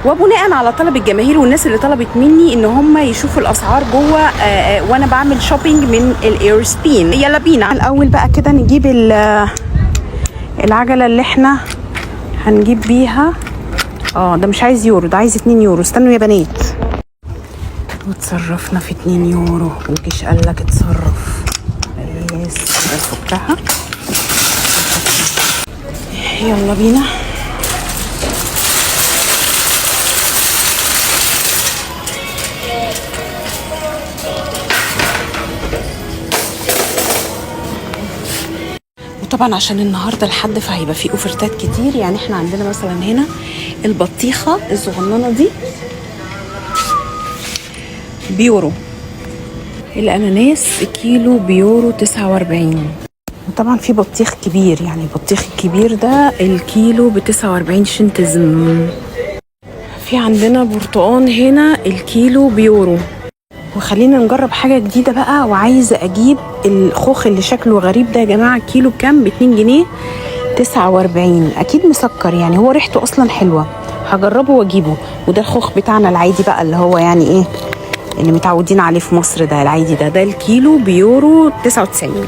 وبناء على طلب الجماهير والناس اللي طلبت مني ان هم يشوفوا الاسعار جوه وانا بعمل shopping من الايروسبين. يلا بينا. الاول بقى كده نجيب العجلة اللي احنا هنجيب بيها. ده مش عايز يورو، ده عايز 2 يورو. استنوا يا بنات. وتصرفنا في 2 يورو، والجيش قال لك اتصرف. بس نفكها. يلا بينا. وطبعا عشان النهارده الحد فهيبقى فيه اوفرتات كتير. يعني احنا عندنا مثلا هنا البطيخه الصغننه دي بيورو، الاناناس كيلو بيورو 49. وطبعا في بطيخ كبير، يعني البطيخ الكبير ده الكيلو ب49 شنتزم. في عندنا برتقان هنا الكيلو بيورو. وخلينا نجرب حاجة جديدة بقى، وعايزة اجيب الخوخ اللي شكله غريب ده يا جماعة. كيلو بكام؟ ب2 جنيه 49. اكيد مسكر، يعني هو ريحته اصلا حلوة، هجربه واجيبه. وده الخوخ بتاعنا العادي بقى اللي هو يعني ايه اللي متعودين عليه في مصر، ده العادي ده الكيلو بيورو 99.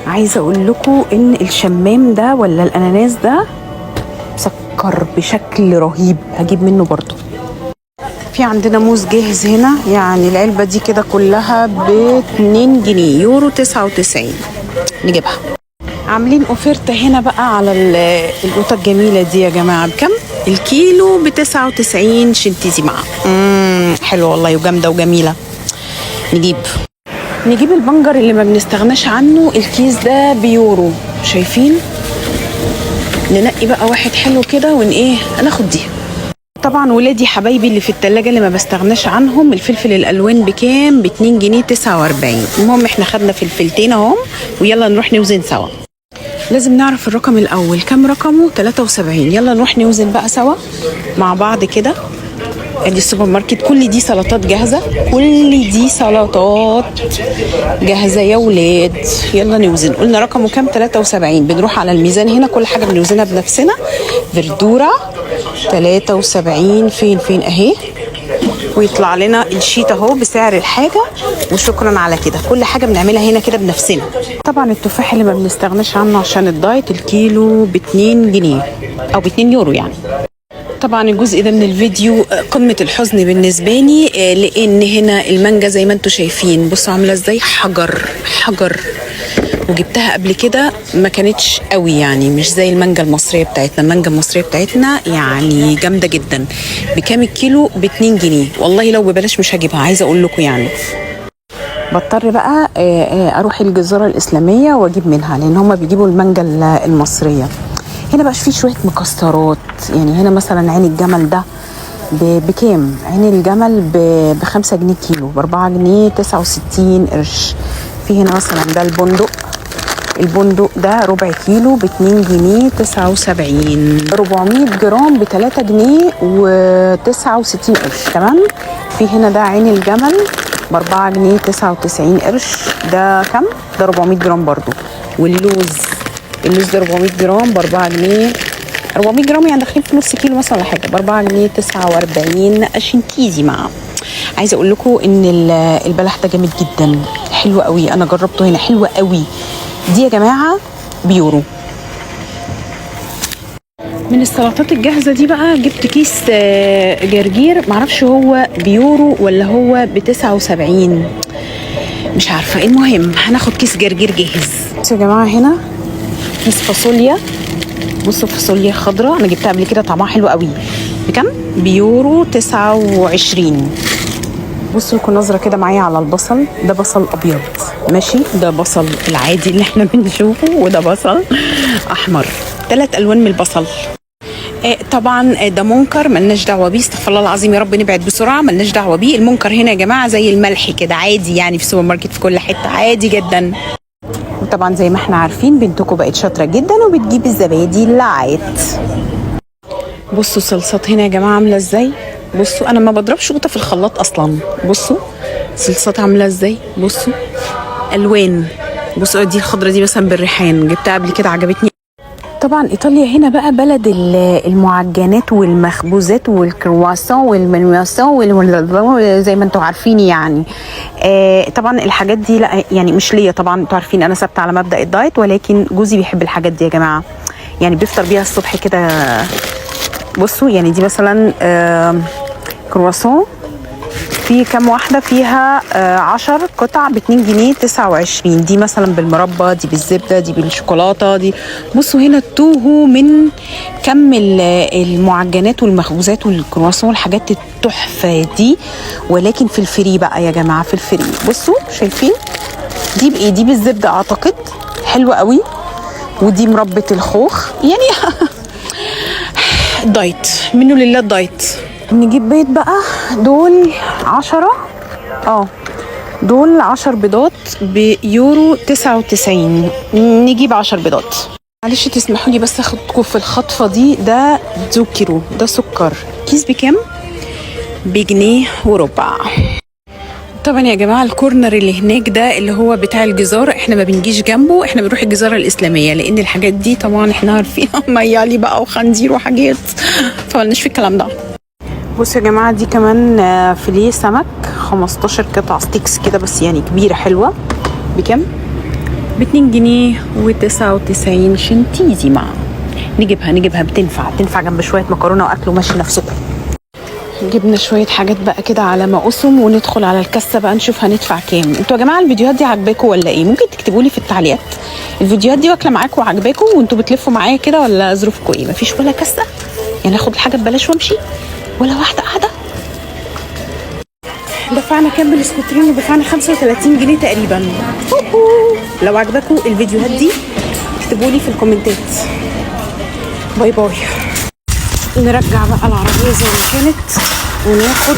عايزة اقول لكم ان الشمام ده ولا الاناناس ده مسكر بشكل رهيب، هجيب منه برضو. في عندنا موز جاهز هنا، يعني العلبة دي كده كلها ب2 جنيه يورو 99، نجيبها. عاملين اوفرتة هنا بقى على القوطة الجميلة دي يا جماعة. بكم؟ الكيلو ب99 شنتيزي. حلوة والله وجامدة وجميلة. نجيب البنجر اللي ما بنستغناش عنه، الكيس ده بيورو. شايفين؟ ننقي بقى واحد حلو كده ون ايه، ناخد دي. طبعا ولادي حبايبي اللي في التلاجة اللي ما بستغناش عنهم، الفلفل الالوان بكام؟ ب2 جنيه 49. المهم احنا خدنا فلفلتين اهم، ويلا نروح نوزن سوا. لازم نعرف الرقم الاول كام رقمه، 73. يلا نروح نوزن بقى سوا مع بعض كده. ادي السوبر ماركت، كل دي سلطات جاهزة، كل دي سلطات جاهزة يا ولاد. يلا نوزن. قلنا رقمه كام؟ 73. بنروح على الميزان هنا، كل حاجة بنوزنها بنفسنا. verdura 73، فين اهي. ويطلع لنا ال sheet اهو بسعر الحاجة، وشكرا على كده. كل حاجة بنعملها هنا كده بنفسنا. طبعا التفاح اللي ما بنستغناش عنه عشان ال diet، الكيلو ب2 جنيه او ب2 يورو يعني. طبعا الجزء ده من الفيديو قمة الحزن بالنسبة لي، لان هنا المانجا زي ما انتم شايفين، بصوا عاملة ازاي، حجر حجر. وجبتها قبل كده ما كانتش قوي، يعني مش زي المانجا المصرية بتاعتنا. المانجا المصرية بتاعتنا يعني جامدة جدا. بكام الكيلو؟ ب2 جنيه. والله لو ببلاش مش هجيبها، عايزة اقول لكم يعني. بضطر بقى اروح الجزارة الإسلامية واجيب منها، لان هما بيجيبوا المانجا المصرية. هنا بقى في شوية مكسرات، يعني هنا مثلا عين الجمل ده بكام؟ عين الجمل ب5 جنيه كيلو، ب4 جنيه 69 قرش. في هنا مثلا ده البندق، البندق ده ربع كيلو ب2 جنيه 79، 400 جرام ب3 جنيه و69 قرش. تمام. في هنا ده عين الجمل ب4 جنيه 99 قرش، ده كم؟ ده 400 جرام برضو. واللوز، اللوز ده 400 جرام ب4 جنيه، 400 جرام يعني داخلين في نص كيلو مثلا ولا حاجة، ب4 جنيه 49 شنتيزي. مع عايزه اقول لكم ان البلح ده جامد جدا، حلو قوي، انا جربته هنا حلو قوي. دي يا جماعة بيورو. من السلطات الجاهزة دي بقى جبت كيس جرجير، معرفش هو بيورو ولا هو ب79، مش عارفه. المهم هناخد كيس جرجير جاهز. بصوا يا جماعة هنا كيس فاصوليا، بصوا فاصوليا خضراء، انا جبتها قبل كده طعمها حلو قوي. بكام؟ بيورو 29. بصوا لكم نظره كده معايا على البصل، ده بصل ابيض ماشي، ده بصل العادي اللي احنا بنشوفه، وده بصل احمر، 3 الوان من البصل. طبعا ده منكر ملناش دعوه بيه، استغفر الله العظيم يا رب نبعد بسرعة، ملناش دعوه بيه. المنكر هنا يا جماعة زي الملح كده عادي، يعني في السوبر ماركت في كل حتة عادي جدا. وطبعا زي ما احنا عارفين بنتكم بقت شاطرة جدا وبتجيب الزبادي light. بصوا الصلصات هنا يا جماعة عامله ازاي، بصوا انا ما بضربش قوطه في الخلاط اصلا. بصوا الصلصات عامله ازاي، بصوا الوان، بصوا دي الخضرة دي مثلا بالريحان، جبتها قبل كده عجبتني. طبعا ايطاليا هنا بقى بلد المعجنات والمخبوزات والكرواسون والمنواسون زي ما انتم عارفين يعني. طبعا الحاجات دي لا يعني مش ليا، طبعا انتوا عارفين انا ثابتة على مبدا ال diet، ولكن جوزي بيحب الحاجات دي يا جماعة، يعني بيفطر بيها الصبح كده. بصوا يعني دي مثلا كرواسون في كام واحدة فيها 10 قطع ب2 جنيه 29. دي مثلا بالمربى، دي بالزبدة، دي بالشوكولاتة. دي بصوا هنا توهوا من كم المعجنات والمخبوزات والكرواسون والحاجات التحفة دي، ولكن في ال free بقى يا جماعة، في ال free. بصوا شايفين دي بإيه؟ دي بالزبدة أعتقد، حلوة قوي. ودي مربى الخوخ، يعني diet منه لله ال diet. نجيب بيض بقى، دول 10، دول 10 بيضات بيورو 99، نجيب 10 بيضات. معلش تسمحوا لي بس اخدكم في الخطفة دي. ده zucchero، ده سكر، كيس بكام؟ بجنيه وربع. طبعا يا جماعة ال corner اللي هناك ده اللي هو بتاع الجزارة، احنا ما بنجيش جنبه، احنا بنروح الجزارة الإسلامية، لأن الحاجات دي طبعا احنا عارفينها maiale بقى وخنزير وحاجات، فمالناش في الكلام ده. بصوا يا جماعة دي كمان فيليه سمك 15 قطعة steaks كده، بس يعني كبيرة حلوة. بكام؟ ب2 جنيه و99 centesimi. نجيبها نجيبها، بتنفع تنفع جنب شوية مكرونة وأكل ومشي نفسكم. جبنا شوية حاجات بقى كده على ما قسم، وندخل على الكاسة بقى نشوف هندفع كام. انتوا يا جماعة الفيديوهات دي عاجباكم ولا ايه؟ ممكن تكتبوا لي في التعليقات الفيديوهات دي واكلة معاكم وعاجباكم وانتوا بتلفوا معايا كده، ولا ظروفكم ايه؟ مفيش ولا كاسة؟ يعني اخد الحاجة ببلاش وامشي؟ ولا واحدة قاعدة؟ دفعنا كام بال scontrino؟ دفعنا 35 جنيه تقريبا. لو عجبكم الفيديوهات دي اكتبوا لي في الكومنتات. bye bye. نرجع بقى العربية زي ما كانت وناخد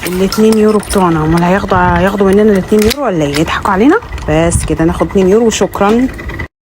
الاتنين يورو بتوعنا. امال هياخدوا مننا الاتنين يورو ولا ايه؟ يضحكوا علينا؟ بس كده ناخد 2 يورو وشكرا.